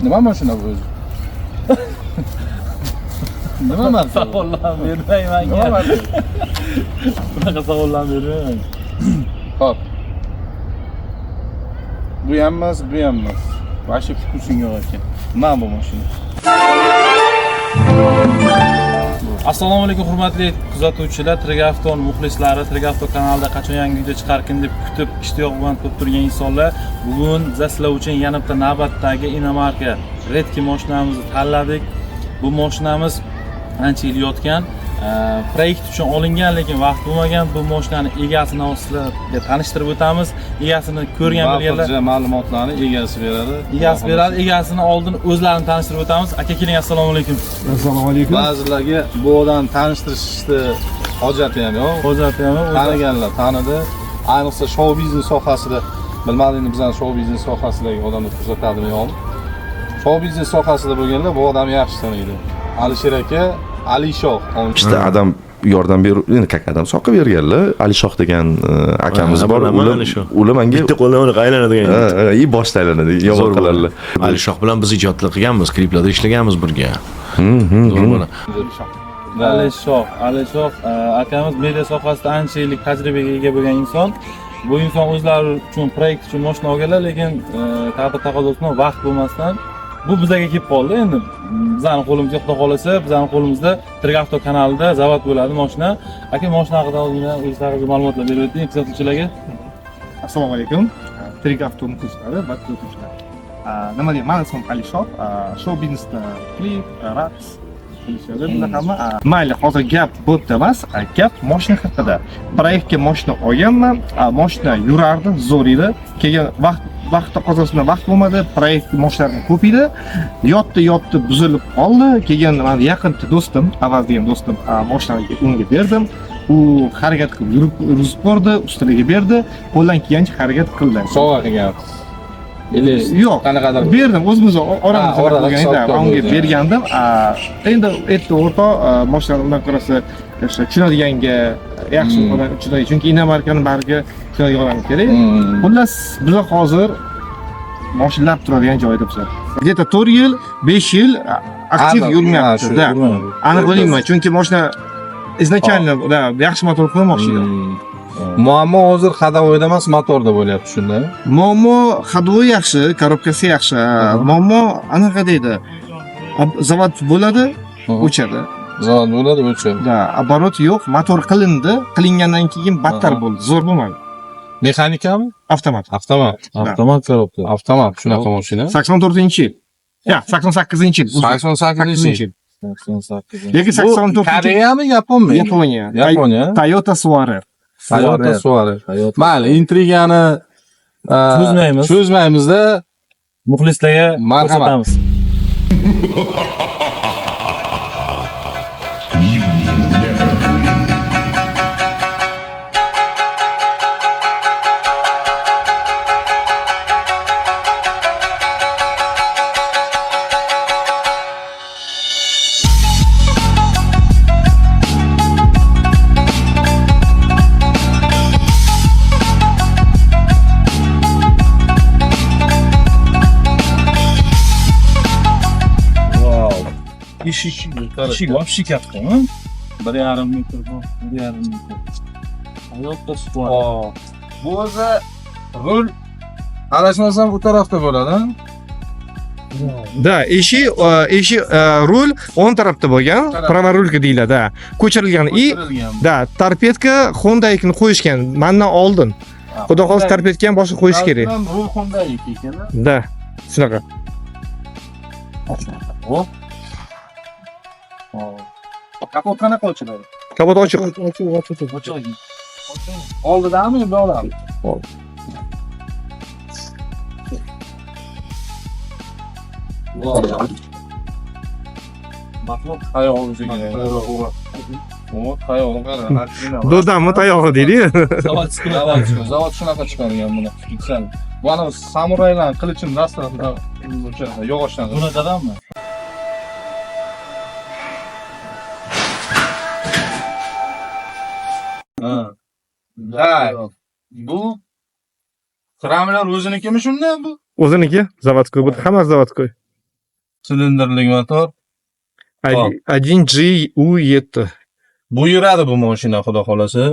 Nima mashina bu o'zi? Nima marka? Savollarni bermang Nima manga. marka? Bunaqa savollarni bermang. Hop. Bu ham emas, bu ham emas. Вообще вкус ing yo'q ekan. Nima bu mashina? Assalomu alaykum hurmatli kuzatuvchilar, Tirik Avto muxlislari, Tirik Avto kanalida qachon yangi video chiqarkin deb kutib, ishtiyoq bilan ko'rib turgan insonlar, bugun biz sizlar uchun yana bitta navbatdagi inomarka редкий mashinamizni tanladik. Bu mashinamiz ancha yil yotgan, proyekt uchun olingan, lekin vaqt bo'lmagan. Bu mashinani egasini hozir sizlarga tanishtirib o'tamiz. Egasini ko'rgan bilganlar Barcha ma'lumotlarni egasi beradi. egasi beradi. Egasini oldin o'zlarini tanishtirib o'tamiz. Aka keling, assalomu alaykum. Assalomu alaykum. Ba'zilarga bu odamni tanishtirishni hojati ham yo'q. Hojati ham o'zi- Taniganlar tanidi. Ayniqsa shou biznes sohasida, bilmadim endi bizani shou biznes sohasidagi odamlar kuzatadimi yo'qmi? Shou biznes sohasida bo'lganlar bu odamni yaxshi taniydi. Alisher aka, Alishoh. Ikkita adam yordam ber, endi как adam soqib berganlar. Alishoh degan akamiz Ha, bor. bilaman Ular Alishoh. ular menga Bitta qo'ldan unaqa aylanadigan. Ha, ha, и boshda aylanadi, yomon Zo'r qiladilar. bola. Alishoh bilan biz ijodlar qilganmiz, kliplarda ishlaganmiz birga. Zo'r bola. Alishoh, Alishoh akamiz media sohasida ancha yillik tajribaga ega bo'lgan inson. Bu inson o'zlari uchun proyekt uchun mashina olganlar, lekin taqdir taqozosi bilan vaqt bo'lmasdan bu bizga kelib qoldi. Endi bizani qo'limizga xudo xohlasa, bizani qo'limizda Tirik Avto kanalida zavod bo'ladi mashina. Aka, mashina haqida ozgina o'zingiz haqida ma'lumotlar berib o'ting kuzatuvchilarga. Assalomu alaykum. Tirik Avto muxlislari va kuzatuvchilar. Nima deyman, mani ismim Alishoh. Shou biznesda klip, raqs qilishadi. Bular hamma. Mayli, hozir gap bu yerda emas, gap mashina haqida. Proyektga mashina olganman, mashina yurardi, zo'r edi. Keyin vaqt taqozosi bilan vaqt bo'lmadi, proyekt mashinalarim ko'p edi. Yotdi, yotdi, buzilib qoldi. Keyin mani yaqin do'stim, Avaz degan do'stim, mashinani unga berdim. U harakat qilib yurib yurg'izib ko'rdi, ustalarga berdi, qo'ldan kelgancha harakat qildi. Sovg'a qilgansiz. Или Yo'q, qanaqadir berdim, o'zimiz oramizda Ha, orada bo'lgan edi, hisob-kitob unga bo'lgan. bergandim. Endi aytdi o'rtoq, mashinani undan ko'rasi o'sha tushunadiganga yaxshi odam tushunadi, chunki inomarkani bariga tushunadigan odam kerak. Xullas, biz hozir mashinalab turadigan joyda bizlar. Где-то 4 yil, 5 yil aktiv Aniq, yurmayapti. ha, shu, Да. yurmayapti. Aniq bilmayman, chunki mashina изначально да, yaxshi motor qo'ymoqchi edi. Muammo hozir ходовойda emas, motorda bo'lyapti shunda. Muammo ходовой yaxshi, korobkasi yaxshi. Muammo anaqa deydi. Zavod bo'ladi, o'chadi. Zavod bo'ladi, o'chadi. Да, оборот yo'q, motor qilindi, qilingandan keyin battar bo'ldi, zo'r bo'lmadi. Mexanikami? Avtomat. Avtomat. Avtomat korobka. Avtomat shunaqa mashina. 84-yil. Ya, 88-yil. 88 yil. 88. Yoki Bu 84 Koreyami, Yaponmi? Yaponiya. Yaponiya. Toyota Soarer. Toyota Soarer. Mayli, intrigani Cho'zmaymiz. Cho'zmaymizda. Muxlislarga Marhamat. ko'rsatamiz. Wow. Eshik, eshik вообще katta, ha? 1,5 metr bu, 1,5 metr. Toyota Soarer. Bu o'zi rul adashmasam u tarafda bo'ladi, ha? Да, eshik rul o'ng tarafda bo'lgan, праворулька deyiladi, да. Ko'chirilgan и Ko'chirilgan. да, торпедка Hyundai'nikini qo'yishgan mandan oldin. Xudo xohlasa торпедка ham boshqa qo'yish kerak. Rul Hyundai ekan. Да, shunaqa. Hop. Kapot qanaqa ochiladi? Kapot ochiq. Ochiq. Oldidami yo buyoqdami? Old. Maxluq tayog'i O, tayog'i qara. Dodammi tayog'i deydi. Заводской. Zavod, zavod shunaqa chiqargan buni. Sen. Bu ana samuraylarning qilichini dastidan o'sha yog'ochdan. Bunaqadanmi? Ha. Ha. Bu Kramlar o'zinikimi shunda bu? O'ziniki заводской, bu hammasi заводской. Silindrlik motor. Hop. 1G U7. Bu yuradi bu mashina, xudo xolasa.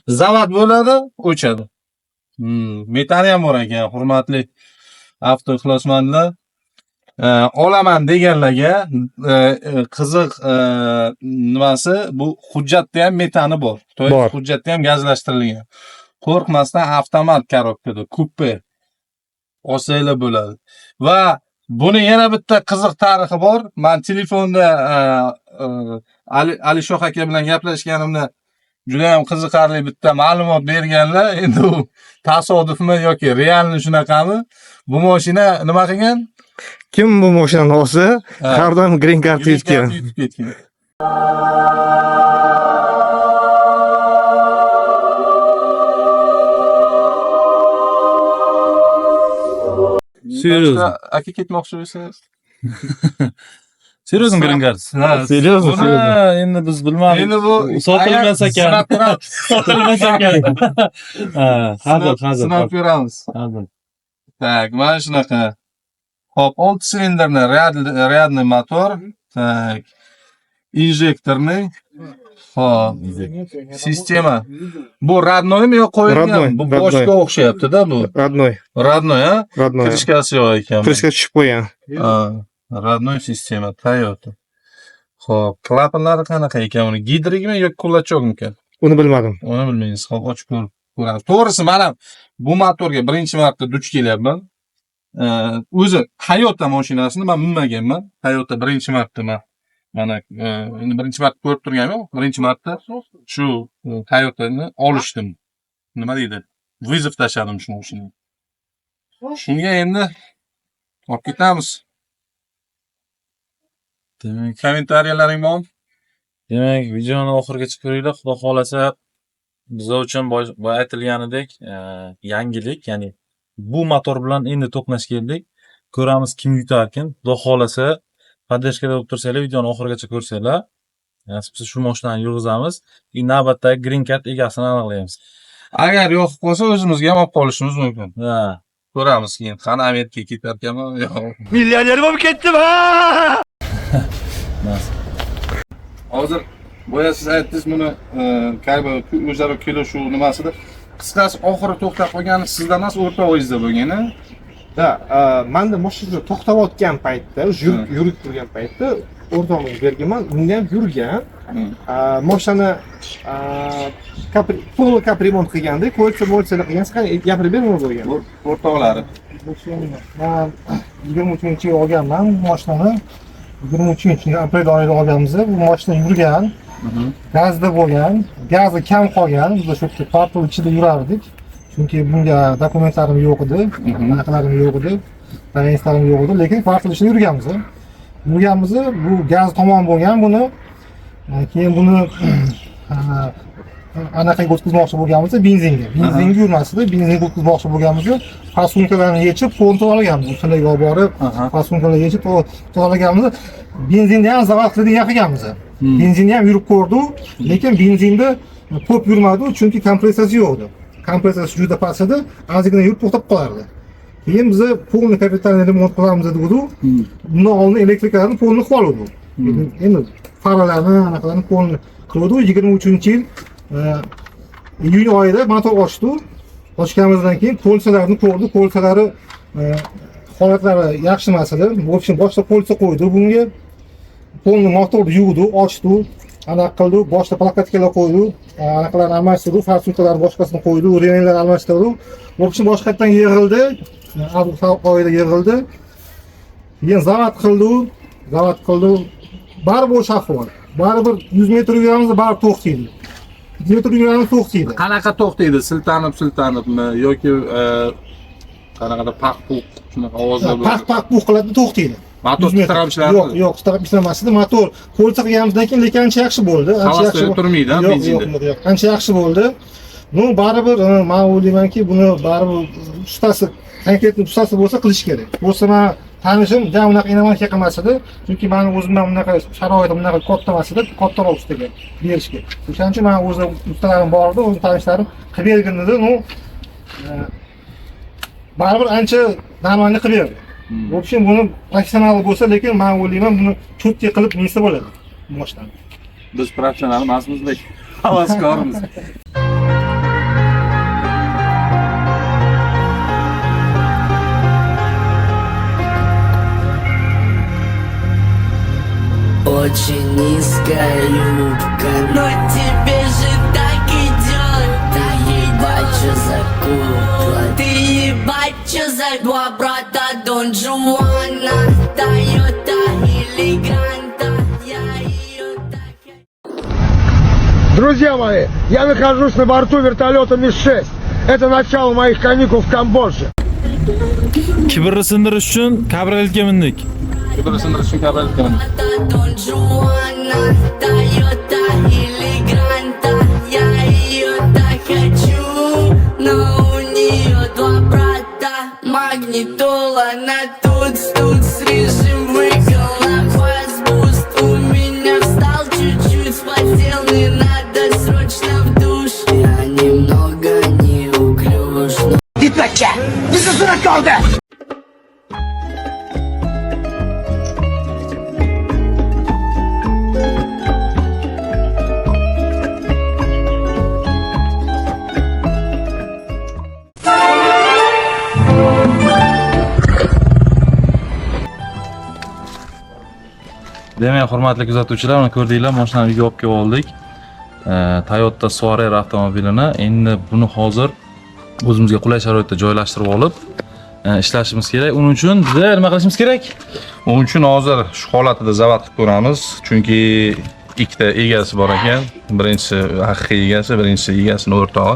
Zavod bo'ladi, o'chadi. Metani ham bor ekan, hurmatli avto ixlosmandlar. Olaman deganlarga qiziq nimasi, bu hujjatda ham metani bor. То есть Bor. Hujjatda ham gazlashtirilgan. Qo'rqmasdan avtomat korobkada kupe olsanglar bo'ladi. Va buni yana bitta qiziq tarixi bor. Men telefonda Ali Alishoh aka bilan gaplashganimda juda ham qiziqarli bitta ma'lumot berganlar. Endi u tasodifmi yoki реально shunaqami? Bu mashina nima qilgan? Kim bu mashinani olsa, har doim green card Green yutgan. card yutib ketgan. Серьезно? Aka, ketmoqchi bo'lsangiz. Серьезно, green card? Серьезно, серьезно. Ha, endi biz bilmadik. Endi bu Sotilmas ekan. Sinab ko'ramiz. Sotilmas ekan. Ha, hazil, hazil. Sinab ko'ramiz. Hazil. Так, mana shunaqa. Hop, 6 silindrli рядный motor. Так. Инжекторный. Hop. Sistema. Bu родной mi yo qo'yilgan? Родной, Bu родной. boshga o'xshayapti-da bu. Родной, Родной, ha? родной. Крышка si yo'q ekan. Крышка tushib qo'ygan. Ha, родной sistema Toyota. Xo'p, klapanlari qanaqa ekan uni? Gidrikmi yoki кулачок mikan? Uni bilmadim. Uni bilmaymiz. Hop, ochib ko'rib ko'ramiz. To'g'risi, men ham bu motorga birinchi marta duch kelyapman. O'zi Toyota mashinasini men minmaganman. Toyota birinchi marta men mana endi birinchi marta ko'rib turganim yo'q. Birinchi marta shu Toyotani olishdim. Nima deydi? Вызов tashladim shu mashinani. Shunga endi olib ketamiz. Demak, Kommentariyalaring bormi? Demak, videoni oxirigacha ko'ringlar. Xudo xolasa, bizlar uchun boya aytilganidek, yangilik, ya'ni bu motor bilan endi to'qnash keldik. Ko'ramiz, kim yutarkin. Xudo xolasa, поддержка da bo'lib tursanglar, videoni oxirigacha ko'rsanglar, nasib qilsa shu mashinani yurg'izamiz. И navbatdagi green card egasini aniqlaymiz. Agar yoqib qolsa, o'zimizga ham olib qolishimiz mumkin. Ha. Ko'ramiz keyin. Qani, Amerikaga ketarkanman, yo'q. Milyoner bo'lib ketdim ha! Nasib. Hozir boya siz aytdingiz buni, как бы o'zaro kelishuv nimasida. Qisqasi, oxiri to'xtab qolgani sizda emas, o'rtog'ingizda bo'lgan, a? Да, manda mashina to'xtayotgan paytda, yurib yurib turgan paytda o'rtog'imga berganman, unda ham yurgan. Mashinani полный капремонт qilganda, кольца molsa qilgan, qani gapirib ber, nima bo'lgan? O'rtoqlari. Man 23-yil olganman bu mashinani. 23 aprel oyida olganmiz. Bu mashina yurgan, gazda bo'lgan, gazi kam qolgan. Biz shu yerda kvartal ichida yurardik. Chunki bunga dokumentlarim yo'q edi, anaqalarim yo'q edi, doverенствлаrim yo'q edi, lekin kvartal ichida yurganmiz. Yurganmiz, bu gaz tamom bo'lgan buni. Keyin buni anaqaga o'tkazmoqchi bo'lganmiz, benzinga. Benzinga yurmasdi, benzinga o'tkazmoqchi bo'lganmiz. Форсунка larni yechib, to'g'ri olganmiz. Ustalarga olib borib, форсунка larni yechib to'g'ri olganmiz. Benzinni ham zavod qiladigan qilganmiz. Benzinni ham yurib ko'rdi, lekin benzinda ko'p yurmadi, chunki kompressiyasi yo'q edi. Kompressiyasi juda past edi, ozgina yurib to'xtab qolardi. Keyin biz полный капитальный ремонт qilamiz dedik. Bundan oldin elektrikalarni полный qilib oldik. Endi faralarni, anaqalarni полный qiluvdi. 23-yil iyun oyida motor ochdi. Ochganimizdan keyin кольца larni ko'rdi. Кольца lari holatlari yaxshi emas edi. В общем, boshqa кольца qo'ydi bunga. Полный motorni yuvdi, ochdi, anaqa qildi, boshqa прокладка lar qo'ydi, anaqalarni almashtirdi, форсунка lar boshqasini qo'ydi, ремень lar almashtirdi. В общем, boshqatdan yig'ildi. Avgust oyida yig'ildi. Keyin zavod qildi, zavod qildi. Baribir o'sha ahvol. Baribir 100 metr yuramiz, baribir to'xtaydi. 100 metr yuramiz, to'xtaydi. Qanaqa to'xtaydi? Siltanib siltanibmi yoki qanaqadir paq puq shunaqa ovozlar Paq paq puq qiladi, to'xtaydi. Motor 100 metr. titrab ishlardi? Yo'q, yo'q, titrab ishlamasdi. Motor кольца qilganimizdan keyin lekin ancha yaxshi bo'ldi. Ancha Холостой yaxshi da turmaydi, ha, Yo'q, benzinda? yo'q, yo'q, yo'q. Ancha yaxshi bo'ldi. Ну, baribir men o'ylaymanki, buni baribir ustasi, конкретно ustasi bo'lsa qilish kerak. Bo'lsa men tanishim ja unaqa иномарка qilmas edi. Chunki meni o'zim ham unaqa sharoitim unaqa katta emas edi, kattaroq ustaga berishga. O'shaning uchun men o'zim ustalarim bor edi, o'zim tanishlarim qilib bergin dedi. Ну, baribir ancha нормальный qilib berdi. В общем, buni professional bo'lsa, lekin men o'ylayman buni чётко qilib minsa bo'ladi bu mashinani. Biz professional emasmiz, lekin havaskormiz. Очень низкая юбка, но тебе же так идет. Ты ебать, что за кукла, ты ебать, что за два брата Дон Жуана, Тойота или Гранта, я ее так. Друзья мои, я нахожусь на борту вертолета Ми-6. Это начало моих каникул в Камбодже. Kibrni sindirish uchun kabrioletga mindik. Kibrni sindirish uchun kabrioletga mindik. Дон Жуана, Тойота или Гранта, я ее так хочу, но у нее два брата. Магнитола на тут, с режим выкола, фастбуст у меня встал чуть-чуть, спотел, не надо срочно в душ. Я немного неуклюж, но Bizni suratga oldi! Demak, hurmatli kuzatuvchilar, mana ko'rdinglar, mashinani uyga olib kelib oldik. Toyota Soarer avtomobilini endi buni hozir o'zimizga qulay sharoitda joylashtirib olib, ishlashimiz kerak. Uning uchun biza nima qilishimiz kerak? Uning uchun hozir shu holatida zavod qilib ko'ramiz, chunki ikkita egasi bor ekan. Birinchisi haqiqiy egasi, birinchisi egasini o'rtog'i.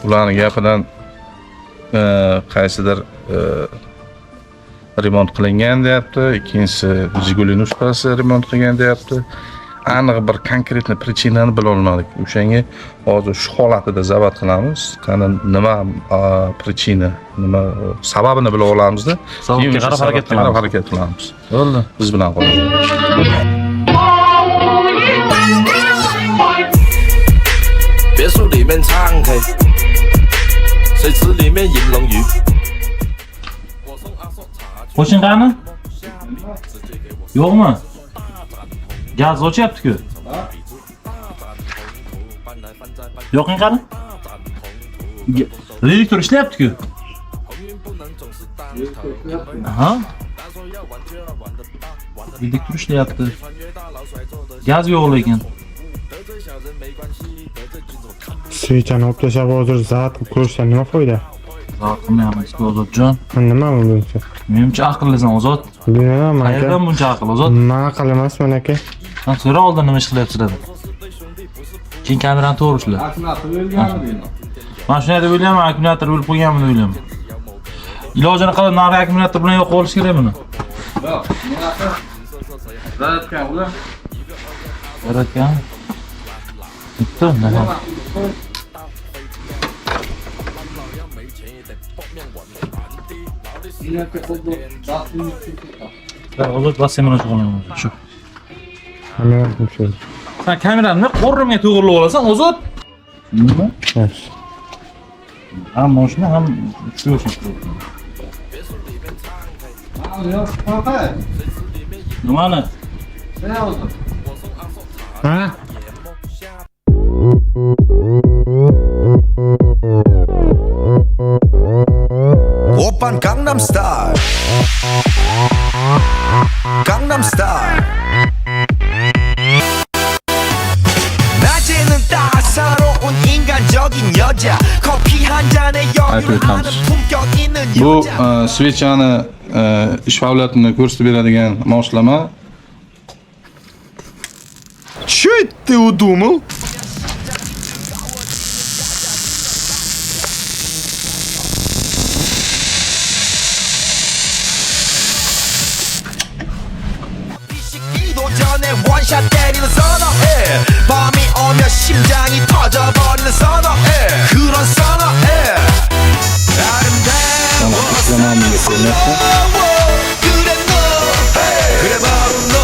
Ularning gapidan qaysidir remont qilingan deyapti, ikkinchisi Jigulini ustasi remont qilgan deyapti. Aniq bir конкретный причина ni bila olmadik. O'shanga hozir shu holatida zavod qilamiz. Qani nima причина, nima sababini bila olamizda. Sababga Keyin o'sha qarab harakat sababga qarab qilamiz. harakat qilamiz. Bo'ldi. Biz bilan qoling. 别墅里面唱 K，水池里面银龙鱼。我送阿硕茶去 Qo'shin qani? Yo'qmi? Gaz ochyapti-ku. Yoqing qani? Reduktor ishlayapti-ku. Aha. Reduktor ishlayapti. Gaz yo'q lekin. Свеча ni olib tashlab hozir zat qilib ko'rishdan nima foyda? Zavod qilmayapmiz, Ozodjon. Nima bunisi? Menimcha aqllisan, Ozod. Bilmayman aka. Qayerdan buncha aql, Ozod? Man aql emasman aka. Sen so'ra oldin nima ish qilyapsizlar deb. Keyin kamerani to'g'ri ushla. Man shunday deb o'ylayman, akkumulyator o'lib qo'yganmi deb o'ylayman. Ilojini qilib narigi akkumulyator bilan yoqib olish kerak buni. Yo'q, bunaqa zaryadka ular. Yaratgan. Bitta, nima? Ozod bas bilan shug'ullanamiz. Shu. Kamera tushirdi. Sen kamerani nima qo'rrimga to'g'rilab olasan, Ozod? Nima? Yaxshi. Ham mashina, ham shu. Nimani? Ha? 오빤 강남스타일 강남스타일 낮에는 따사로운 인간적인 여자 커피 한 잔에 여유를 아는 품격 있는 Bu 여자 свеча ni ish faoliyatini ko'rsatib beradigan moslama. Чё это ты удумал? 씻기도 전에 원샷 때리는 선어해 밤이 오면 심장이 터져버리는 선어해 그런 선어해 아름다워 Mana bunga ko'rinyapti. 그래 너 그래 바로 너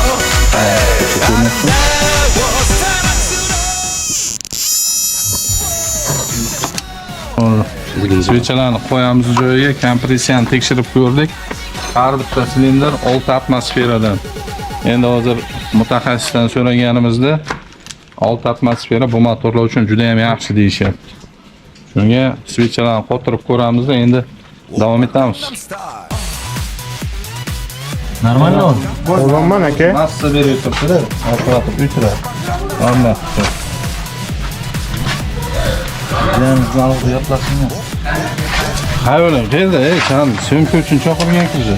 아름다워 사랑스러워 Свеча larni qo'yamiz joyiga, kompressiyani tekshirib ko'rdik. Har bitta silindr 6 atmosferadan. Endi hozir mutaxassisdan so'raganimizda 6 atmosfera bu motorlar uchun juda ham yaxshi deyishyapti. Shunga свеча larni qotirib ko'ramizda, endi davom etamiz. Нормально он? Qo'llanman aka. Massa berib turibdi-da, oqibatib o'chiradi. Hamma. Bilamizni yoplashini. Hayvonlar qayerda? Ey, san съёмка uchun chaqirgan kishi.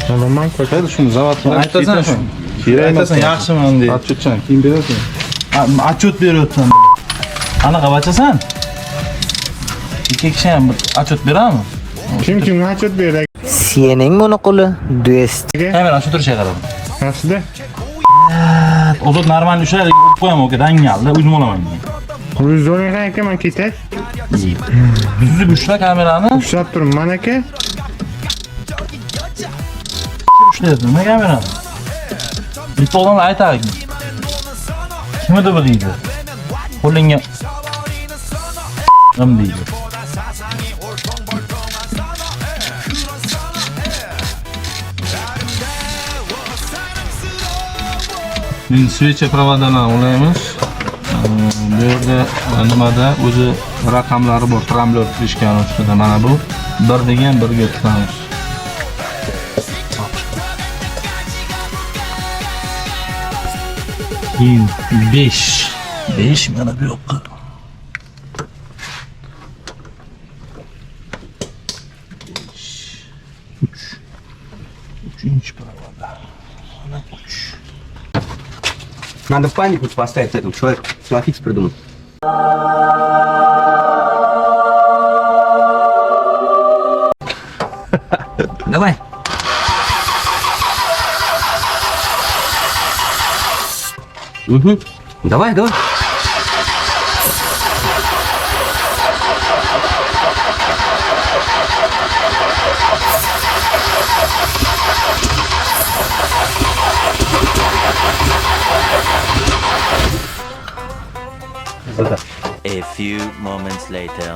Qo'llanman. Qayerda shuni zavod qilib Aytasan shu. Kerak emas. Aytasan yaxshiman deydi. Отчет chan keyin berasan. Отчет beryapsan. Qanaqa bachasan? Ikki kishi ham bir отчет beradimi? Kim kimga отчет beradi? Sening buni quli do'st. Kamera shu turishga qarab. Yaxshida. Ozod normal ushlaydi, urib qo'yaman, aka, dangalda o'zim olaman. O'z zo'ring aka, men ketay. Tuzib ushla kamerani. Ushlab turibman aka. Ushlayapti, nima kamerani? Bitta odam aytadi. Kim edi bu deydi. Qo'lingga nima deydi. Endi свеча провода dan ulaymiz. Bu yerda nimada o'zi raqamlari bor, трамблёр qilishgan ustida mana bu 1 degan 1ga tutamiz. Keyin 5. 5 mana bu yoqqa. 3. 3 провода. Mana 3. Надо памятник поставить этому человеку. Фикс придумал. Давай. Угу. Давай, давай. A few moments later.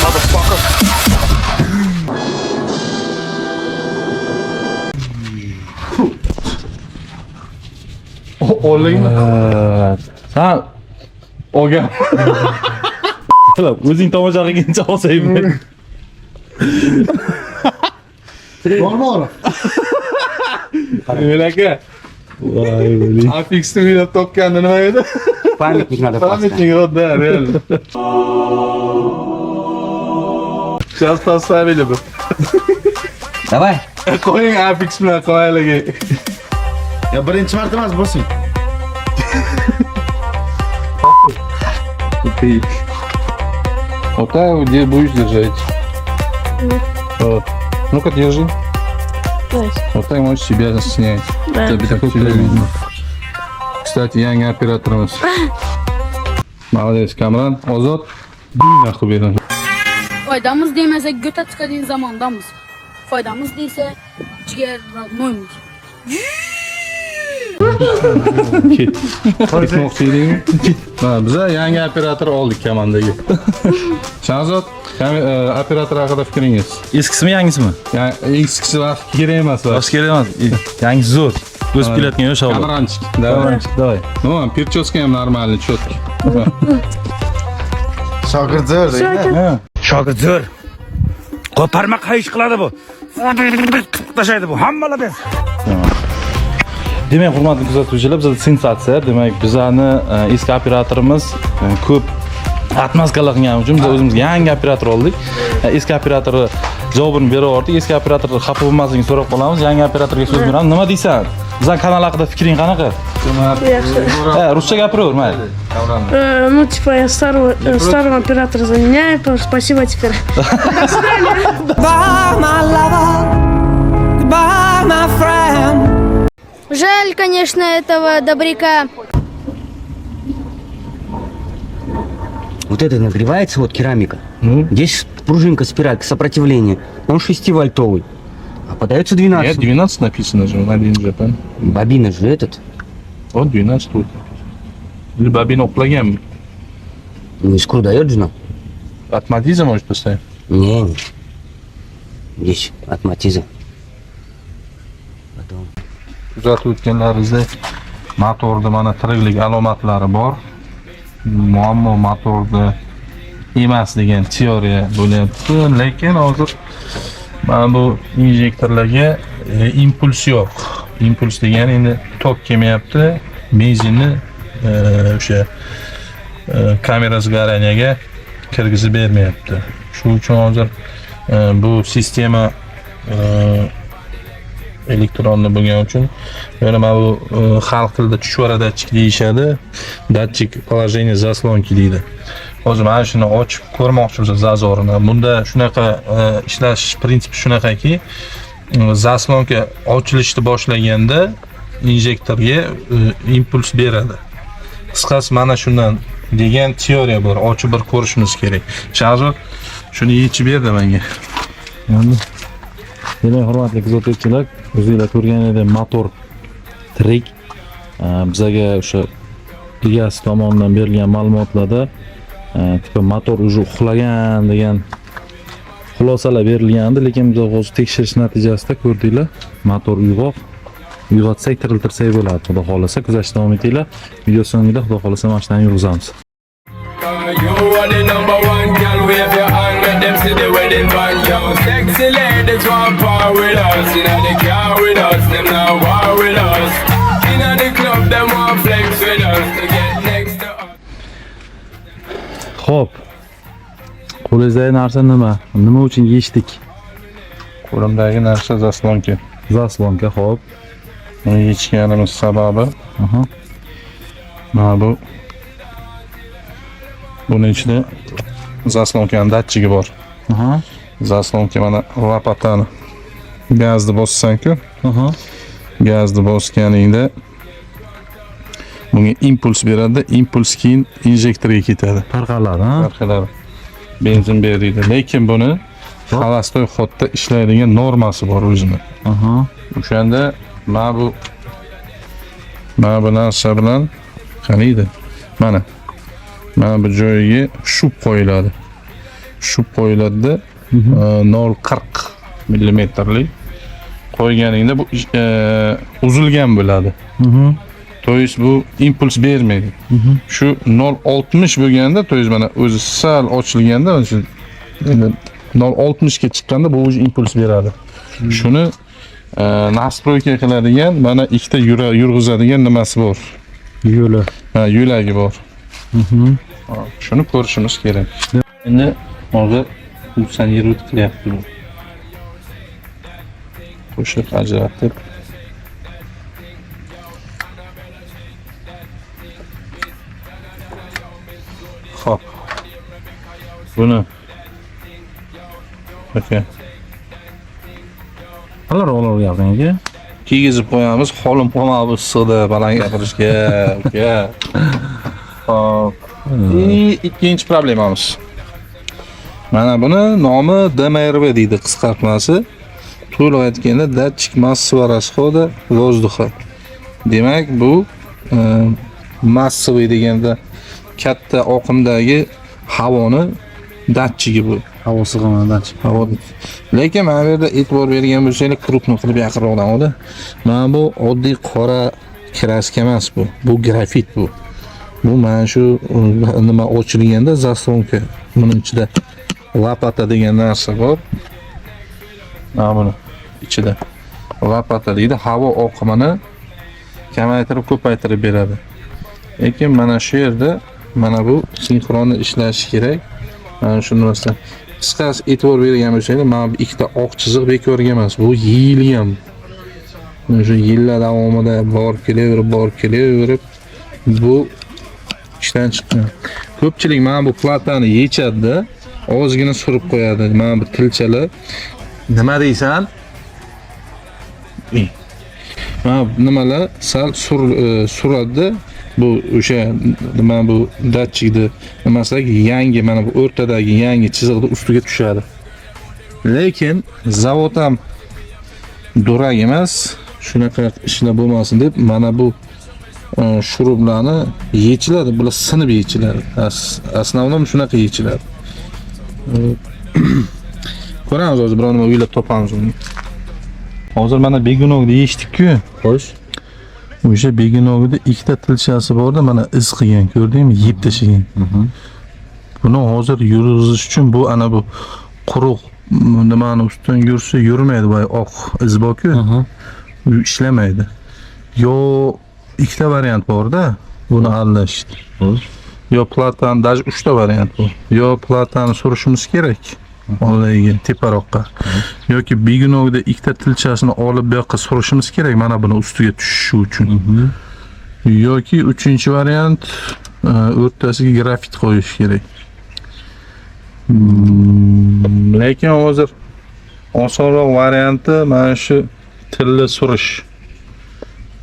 Motherfucker. Oldingmi? San Olgan. o'zing tomosha qilguncha olsang. Bormi og'riq? Emil aka. Voy, блин. Afixni o'ylab topgandi nima edi? Памятник надо поставить. Памятник, вот да, реально. Сейчас поставили бы. Давай. Qo'ying Afix bilan qo'yaylik. Ya birinchi marta emas, bosing. Ты. Вот так где будешь держать. Вот. Ну-ка, держи. Вот так можешь себя снять. Да. Тебя видно. Кстати, yangi operatorimiz. Молодец, Kamran. Ozod. Нахуй beradi. Faydamız değmezse göte tıkadığın zamandamız. Faydamız değilse ciğer noymuz. Ket. Ketmoqchi edingmi? Ha, biza yangi operator oldik komandaga. Shahzod, operator haqida fikringiz? Eskisimi, yangisimi? Yani eskisi vaqt kerak emas. Boshqa kerak emas. Yangisi zo'r. O'sib kelayotgan yosh avlod. Kamranchik. Давай. Kamranchik, давай. Ну, прическа ham нормальный, четкий. Shogird zo'r deydi. Shogird zo'r. Qo'parma qayish qiladi bu. Tashlaydi bu. Hammalar bez. Demak, hurmatli kuzatuvchilar, bizda sensatsiya. Demak, bizani eski operatorimiz ko'p отмазка lar qilgani uchun biz o'zimizga yangi operator oldik. Eski operatorni javobini berib yubordik. Eski operator xafa bo'lmasligini so'rab qolamiz. Yangi operatorga so'z beramiz. Nima deysan? Bizning kanal haqida fikring qanaqa? Yaxshi. Ha, ruscha gapiraver, mayli. Ну, типа, я старого оператора заменяю, потому что спасибо теперь. До свидания. Goodbye, my lover. Goodbye, my friend. Жаль, конечно, этого добряка. Вот это нагревается, вот керамика. Здесь пружинка, спиралька, сопротивление. Он 6-вольтовый. А подается 12. Нет, 12 написано же, на же, правильно? Бобина же этот. Вот 12 тут написано. Или бобина uxlaganmi? Ну, искру дает же нам. От Матиза, может, поставим? Не, не. Здесь от Матиза. Потом. Kuzatib o'tganlaringizdek, motorda mana tiriklik alomatlari bor. Muammo motorda emas degan teoriya bo'lyapti, lekin hozir mana bu injektorlarga impuls yo'q. Impuls degani endi tok kelmayapti, benzinni o'sha камера сгорания ga kirgizib bermayapti. Shu uchun hozir bu sistema elektronli bo'lgani uchun yana mana bu xalq tilida chuchvara datchik deyishadi. Датчик положения заслонки deydi. Hozir mana shuni ochib ko'rmoqchimiz зазор ini. Bunda shunaqa ishlash prinsipi shunaqaki, заслонка ochilishni boshlaganda injektorga impuls beradi. Qisqasi, mana shundan degan teoriya bor. Ochib bir ko'rishimiz kerak. Shahzod shuni yechib berdi menga. Endi demak, hurmatli kuzatuvchilar, o'zinglar ko'rganingizdek, motor tirik. Bizaga o'sha egasi tomonidan berilgan ma'lumotlarda типа motor уже uxlagan degan xulosalar berilgandi, lekin biz hozir tekshirish natijasida ko'rdinglar, motor uyg'oq. Uyg'otsak, tiriltirsak bo'ladi, xudo xohlasa. Kuzatishda davom etinglar. Video so'ngida, xudo xohlasa, mashinani yurg'izamiz. You are the number one girl, wave your hand, make them see the wedding band, yo. Sexy ladies want power with us, inna the car with us, them now war with us. Inna the club, them want flex with us, to get next to us. Xo'p. Qo'lingizdagi narsa nima? Nima uchun yechdik? Qo'limdagi narsa заслонка. Заслонка, xo'p. Uni yechganimiz sababi mana bu, buni ichida заслонка ni datchigi bor. Заслонка mana лопата ni gazni bossang-ku, gazni bosganingda bunga impuls beradi, impuls keyin injektorga ketadi. Tarqaladi, ha? Tarqaladi. Benzin beradi. Lekin buni холостой ход da ishlaydigan normasi bor o'zini. O'shanda mana bu narsa bilan qaniydi? Mana bu joyiga щуп qo'yiladi. Щуп qo'yiladida, 0,40 millimetrlik qo'yganingda bu uzilgan bo'ladi. То есть bu impuls bermaydi. Shu 0,60 bo'lganda, то есть mana o'zi sal ochilganda, mana shu endi 0,60 ga chiqqanda bu уже impuls beradi. Shuni настройка qiladigan mana ikkita yurg'izadigan nimasi bor. Yo'li. Ha, yo'lagi bor. Ha, shuni ko'rishimiz kerak. Endi hozir функционировать qilyapti bu. Qo'shiq ajratib. Xo'p. Buni aka Qalar olib gaping aka? Kiygizib qo'yamiz, holim qolmadi bu issiqda baland gapirishga, uka. Xo'p. И ikkinchi problemamiz. Mana buni nomi DMRV deydi, qisqartmasi. To'liq aytganda датчик массового расхода воздуха. Demak, bu массовый deganda katta oqimdagi havoni datchigi bu. Havo sig'imini datchik. Havo. Lekin mana bu yerda e'tibor bergan bo'lsanglar, крупно qilib yaqinroqdan oldi. Mana bu oddiy qora краска emas bu. Bu grafit bu. Bu mana shu nima ochilganda заслонка, buning ichida лопата degan narsa bor. Mana buni ichida лопата deydi, havo oqimini kamaytirib, ko'paytirib beradi. Lekin mana shu yerda mana bu sinxronni ishlashi kerak. Mana shu narsa. Qisqasi, e'tibor bergan bo'lsanglar, mana bu ikkita oq chiziq bekorga emas, bu yeyilgan. Mana shu yillar davomida borib kelaverib, borib kelaverib bu ishdan chiqqan. Ko'pchilik mana bu platani yechadi-da, ozgina surib qo'yadi. Mana bu tilchalar. Nima deysan? Mana bu nimalar sal suradi. Bu o'sha mana bu datchikni nimasidagi yangi, mana bu o'rtadagi yangi chiziqni ustiga tushadi. Lekin zavod ham дурак emas, shunaqa ishlar bo'lmasin deb mana bu shuruplarni yechiladi, bular sinib yechiladi. Основном shunaqa yechiladi. Ko'ramiz hozir, biror nima o'ylab topamiz uni. Hozir mana begunogni yeyishdik-ku. Xo'sh. O'sha begunogida ikkita tilchasi borda, mana iz qilgan, ko'rdingmi? Yeb tashlagan. Buni hozir yurg'izish uchun bu ana bu quruq nimani ustidan yursa yurmaydi, boya oq iz bor-ku. U ishlamaydi. Yo ikkita variant bor-da buni aldash. Yo platani, даже uchta variant bu. Yo platani surishimiz kerak. Oldinga teparoqqa. Yoki begunogda ikkita tilchasini olib bu yoqqa surishimiz kerak, mana buni ustiga tushishi uchun. Yoki uchinchi variant, o'rtasiga grafit qo'yish kerak. Lekin hozir osonroq varianti mana shu tilni surish.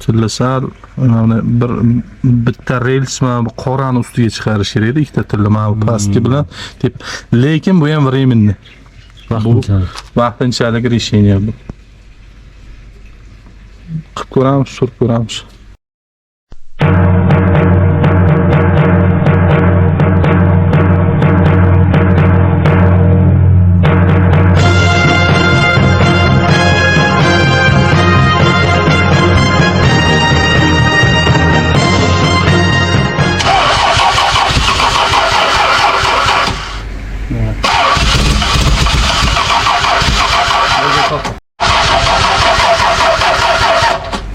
Tilni sal mana bir bitta rels mana bu qorani ustiga chiqarish kerak edi, ikkita tilni mana bu pastki bilan deb. Lekin bu ham временный. Vaqtinchalik. Vaqtinchalik решение bu. Qilib ko'ramiz, surib ko'ramiz.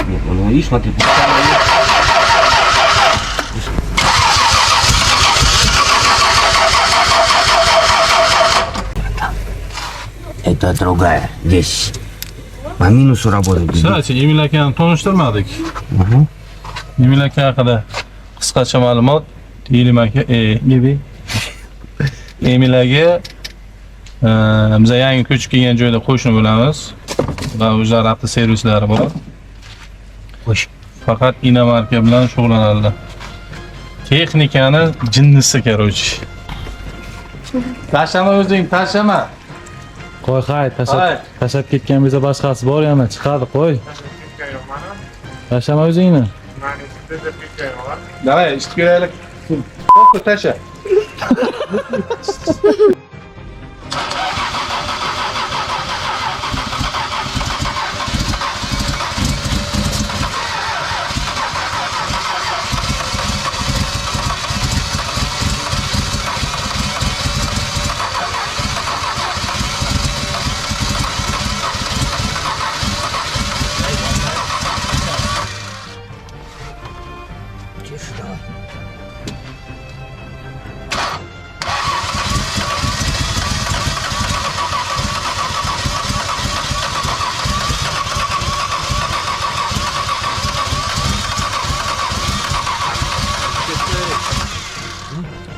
Нет, ну видишь, смотри, это другая. Здесь по минусу работает. Кстати, Emil akani tanishtirmadik. Emil aka haqida qisqacha ma'lumot. Emil aka, Emil aka biz yangi ko'chib kelgan joyda qo'shni bo'lamiz. Va o'zlari avtoservislari bor. Xo'sh. Faqat inomarka bilan shug'ullanadilar. Texnikani jinnisi, короче. Tashlama o'zing, tashlama. Qo'y, hay, tashlab ketgan bo'lsa boshqasi bor yana chiqadi, qo'y. Tashlama o'zingni. Давай, ishni ko'raylik. To'xta, tasha.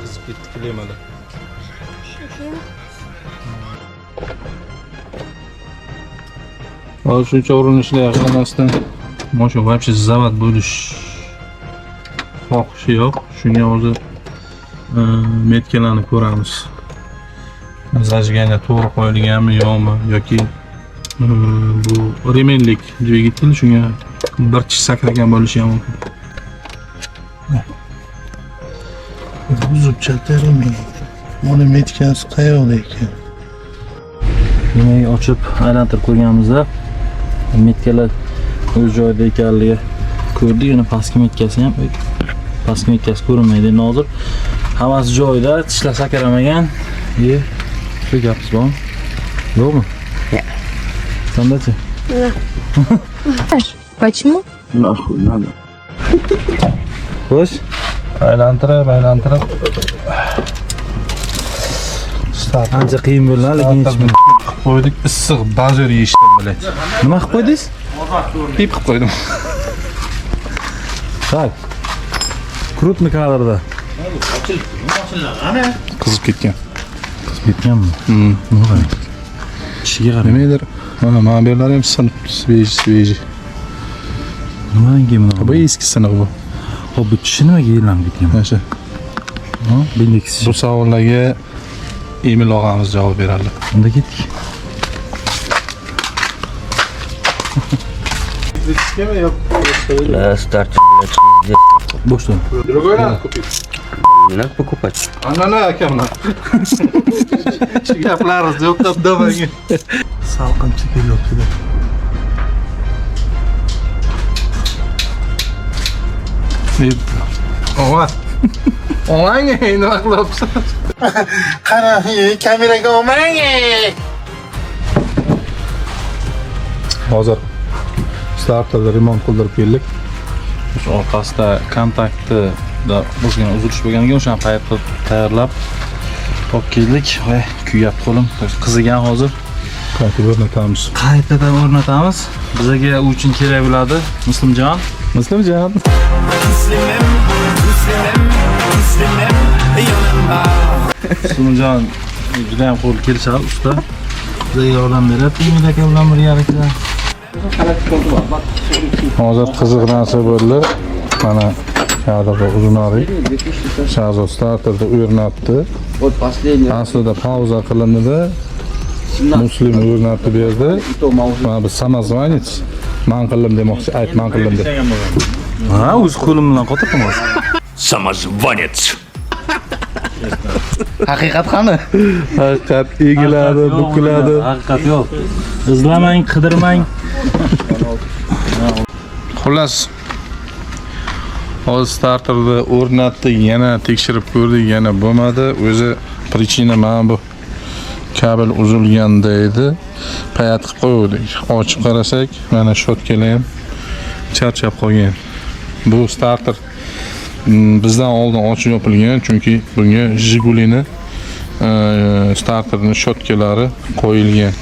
Qizib ketdi klemada. Hozir shuncha urinishlar qilmasdan mashina вообще zavod bo'lish xohishi yo'q. Shunga hozir metkalarni ko'ramiz. Zajigание to'g'ri qo'yilganmi yo'qmi yoki bu remenlik dvigatel, shunga bir tish sakragan bo'lishi ham mumkin. Zubchata remen. Uni metkasi qayoqda ekan? Nimaga ochib aylantirib qo'yganimizda metkalar o'z joyida ekanligi ko'rdik. Yana pastki metkasi ham, pastki metkasi ko'rinmaydi. Endi hozir hammasi joyida, tishlar sakramagan. Shu gapingiz bormi? Yo'qmi? Yo'q. Sandachi? Почему? Нахуй надо. Xo'sh. Aylantirib, aylantirib. Ancha qiyin bo'ldi, lekin yechim qilib qo'ydik. Issiq bazo'r yeyishdim, bilet. Nima qilib qo'ydingiz? Pip qilib qo'ydim. Tak. Krupni kadrda. Qizib ketgan. Qizib ketganmi? Nima qarang. Tishiga qarang. Nimadir? Mana bu yerlari ham sinib, sveji, sveji. Nimadan keyin bunaqa? Bu eski siniq bu. Xo'p, bu tishi nimaga yellanib ketgan? Mana shu. Ha, bendeks. Bu savollarga Emil og'amiz javob beradi. Unda ketdik. Да, старт, блядь, пиздец. Boshdan. Другой надо купить. Не надо покупать. Ana akamlar. Shu gaplaringizni yo'qlab demang. Salqinchi kelyapti. Ova. Olmang, nima qilyapsiz? Qara, kameraga olmang. Hozir starterda remont qildirib keldik. O'sha orqasida kontaktida ozgina uzilish bo'lganiga o'shani payt qilib tayyorlab olib keldik. Voy, kuyapti qo'lim. Qizigan hozir. Qaytib o'rnatamiz. Qaytadan o'rnatamiz. Bizaga u uchun kerak bo'ladi Muslimjon. Muslimjon. Muslimjon juda ham qo'l kelishadi usta. Bizaga yordam beradi Umid aka bilan birgalikda. Hozir qiziq narsa bo'ldi. Mana kadrda uzunroq Shahzod starterda o'rnatdi. Вот последний. Aslida pauza qilindi. Muslim o'rnatib berdi. Mana bu самозванец man qildim demoqchi, ayt man qildim deb. Ha, o'z qo'lim bilan qotirdim hozir. Самозванец. Haqiqat qani? Haqiqat egiladi, bukiladi. Haqiqat yo'q. Izlamang, qidirmang. Xullas, hozir starterni o'rnatdik, yana tekshirib ko'rdik, yana bo'lmadi. O'zi причина mana bu kabel uzilganda edi. Payat qilib qo'ydik. Ochib qarasak, mana щётка lar ham charchab qolgan. Bu starter bizdan oldin ochib yopilgan, chunki bunga Jigulini starterning щётка lari qo'yilgan.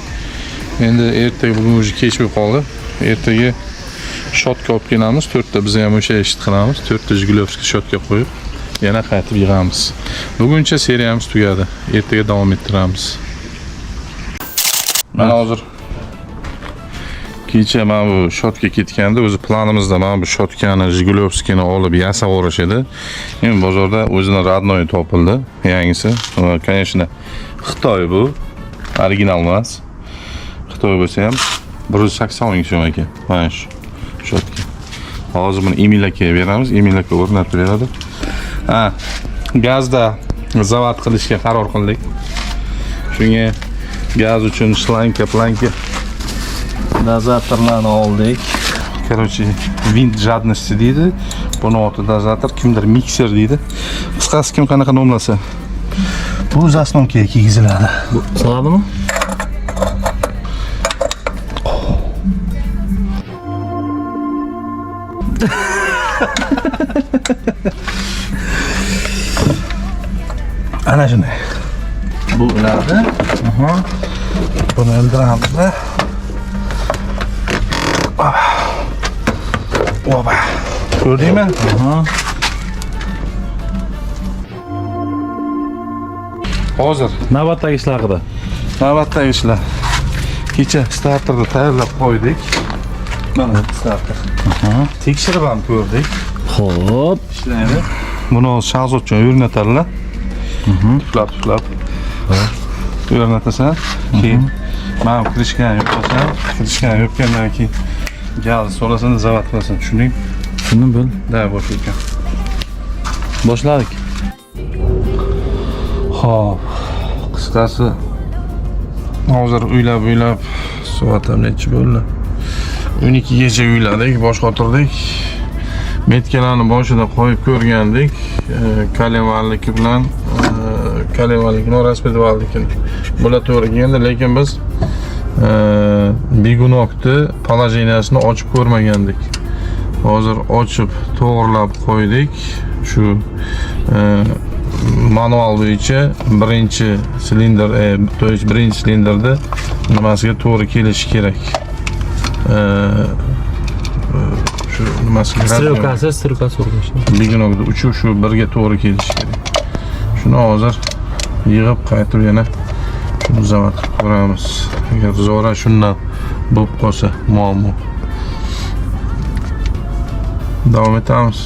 Endi ertaga, bugun уже kech bo'lib qoldi. Ertaga щётка olib kelamiz. To'rtta biz ham o'sha ishni qilamiz. To'rtta Jigulovskiy щётка qo'yib, yana qaytib yig'amiz. Buguncha seriyamiz tugadi. Ertaga davom ettiramiz. Mana hozir kecha mana bu щётка ketganda o'zi planimizda mana bu щётка ni Jigulovskiyni olib yasab yuborish edi. Endi bozorda o'zini родной topildi, yangisi. Конечно, Xitoy bu, original emas. Xitoy bo'lsa ham 180 ming so'm ekan. Mana shu щётка. Hozir buni Emil akaga beramiz. Emil aka o'rnatib beradi. Ha, gazda zavod qilishga qaror qildik. Shunga gaz uchun шланга, planka dozatorlarni oldik. Короче, винт жадности deydi. Buni oti dozator, kimdir mikser deydi. Qisqasi kim qanaqa nomlasa. Bu заслонка ga kiygiziladi. Soladimi? Ana shunday. Bu ularni. Buni ildiramiz. Oba. Ko'rdingmi? Hozir navbatdagi ishlar haqida. Navbatdagi ishlar. Kecha starterni tayyorlab qo'ydik. Mana starter. Tekshirib ham ko'rdik. Xo'p, ishlaydi. Buni hozir Shahzodjon o'rnatadilar. Tuflab tuflab. O'rnatasan. Keyin mana bu крышка ni yopasan. Крышка ni yopgandan keyin gaz solasan, zavod qilasan. Tushundingmi? Tushundim, bo'l. Да, bo'sh ekan. Boshladik. Xo'p, qisqasi hozir uylab uylab soat ham nechi bo'ldi? 12 gacha uyladik, bosh qotirdik. Метка larni boshida qo'yib ko'rgandik. Коленвал niki bilan коленвал nikini, распредвал nikini. Bular to'g'ri kelgandi, lekin biz бегунок ni положение sini ochib ko'rmagandik. Hozir ochib to'g'rilab qo'ydik. Shu manual bo'yicha birinchi silindr, то есть birinchi silindrda nimasiga to'g'ri kelishi kerak. Shu nimasiga Стрелка si o'rgashdi. Бегунок da uchi shu birga to'g'ri kelishi kerak. Shuni hozir yig'ib qaytib yana shuni zavod qilib ko'ramiz. Agar zora shundan bo'lib qolsa muammo. Davom etamiz.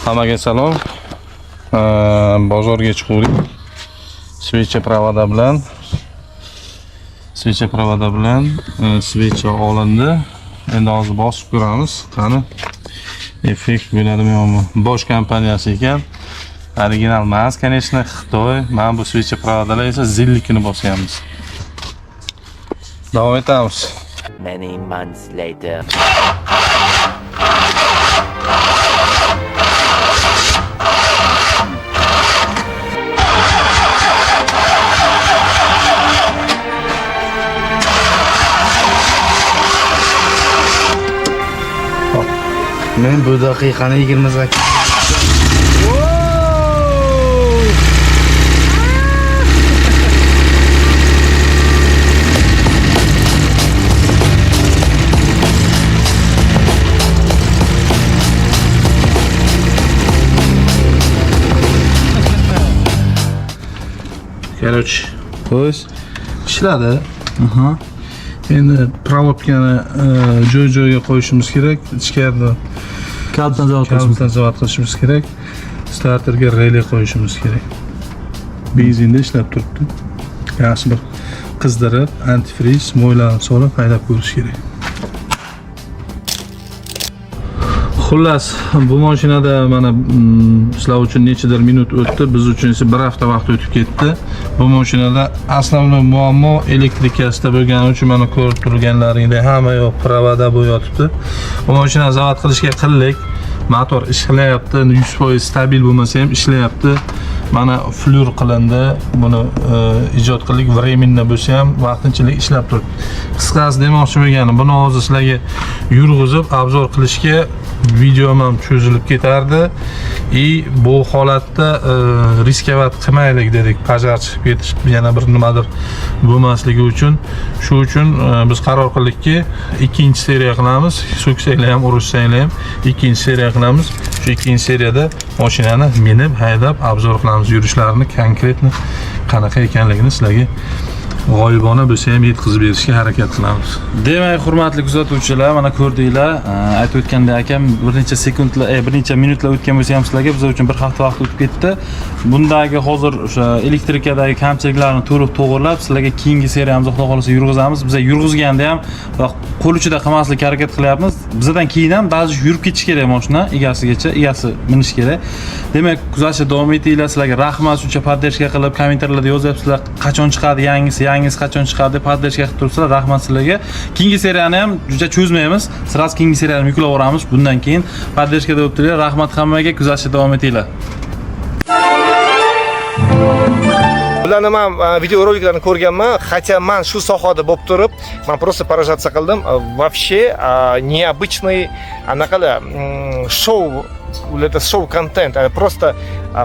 Hammaga salom. Bozorga chiquvdik. Свеча провода bilan свеча olindi. Endi hozir bosib ko'ramiz. Qani Effekt bo'ladimi yo'qmi? Bosch kompaniyasi ekan. Original emas, конечно, Xitoy. Mana bu свеча провода lar esa zillikini bosganmiz. Davom etamiz. Many months later. Men bu daqiqani 28. Короче, qo'sh ishladi. Endi проводка ni joy-joyiga qo'yishimiz kerak. Ichkarida Kalitdan zavod qilishimiz kalitdan zavod qilishimiz kerak. Starterga rele qo'yishimiz kerak. Benzinda ishlab turibdi. Yaxshi bir qizdirib, antifriz, moylarni solib haydab ko'rish kerak. Xullas, bu mashinada mana sizlar uchun nechadir minut o'tdi, biz uchun esa bir hafta vaqt o'tib ketdi. Bu mashinada основной muammo elektrikasida bo'lgani uchun mana ko'rib turganlaringdek hamma yoq провода bu yotibdi. Bu mashinani zavod qilishga qildik. Motor ishlayapti, 100% stabil bo'lmasa ham ishlayapti. Mana flur qilindi, buni ijod qildik, временно bo'lsa ham vaqtinchalik ishlab turibdi. Qisqasi demoqchi bo'lganim, buni hozir sizlarga yurg'izib обзор qilishga videom ham cho'zilib ketardi. И bu holatda рисковать qilmaylik dedik, пожар chiqib ketish yana bir nimadir bo'lmasligi uchun. Shu uchun biz qaror qildikki, ikkinchi seriya qilamiz. So'ksanglar ham, urishsanglar ham ikkinchi seriya qilamiz. Shu ikkinchi seriyada mashinani minib, haydab, обзор qilamiz, yurishlarini конкретно qanaqa ekanligini sizlarga g'oyibona bo'lsa ham yetkazib berishga harakat qilamiz. Demak, hurmatli kuzatuvchilar, mana ko'rdinglar, aytib o'tgandek akam bir necha sekundlar, bir necha minutlar o'tgan bo'lsa ham sizlarga biz uchun bir hafta vaqt o'tib ketdi. Bundagi hozir o'sha elektrikadagi kamchiliklarni to'liq to'g'irlab, sizlarga keyingi seriyamizni Xudo xolasa yurg'izamiz. Biz yurg'izganda ham qo'l uchida qilmaslikka harakat qilyapmiz. Bizdan keyin ham ba'zi yurib ketish kerak mashina egasigacha, egasi minish kerak. Demak, kuzatishda davom etinglar. Sizlarga rahmat, shuncha поддержка qilib, kommentariylarda yozyapsizlar, qachon chiqadi yangisi, yangisi qachon chiqadi deb поддержка qilib turibsizlar. Rahmat sizlarga. Keyingi seriyani ham juda cho'zmaymiz. Сразу keyingi seriyani yuklab yuboramiz. Bundan keyin поддержка da bo'lib turinglar. Rahmat hammaga, kuzatishda davom etinglar. Bularni man videoroliklarni ko'rganman, хотя man shu sohada bo'lib turib, man просто поражаться qildim. Вообще необычный anaqalar, shou, ularda shou kontent, просто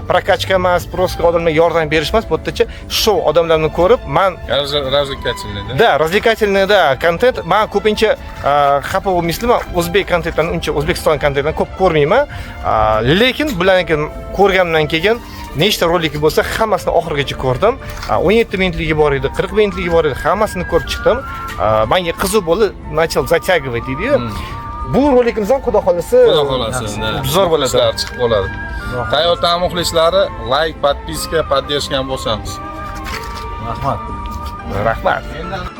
прокачка emas, просто odamlarga yordam berish emas, bu yerdachi shou, odamlarni ko'rib, man Развлекательный, да? Да, развлекательный, да, kontent. Man ko'pincha xafa bo'lmaysizlar, man o'zbek kontentlarini uncha, O'zbekiston kontentlarini ko'p ko'rmayman. Lekin bularniki ko'rganimdan keyin nechta roliki bo'lsa, hammasini oxirigacha ko'rdim. 17 minutligi bor edi, 40 minutligi bor edi, hammasini ko'rib chiqdim. Menga qiziq bo'ldi, начал затягивать deydi-yu. Bu rolikimiz ham Xudo xolasa Xudo xolasa, zo'r bo'ladi. Muxlislar chiqib qoladi. Toyota muxlislari лайк, подписка, поддержка bosamiz. Rahmat. Rahmat. Endi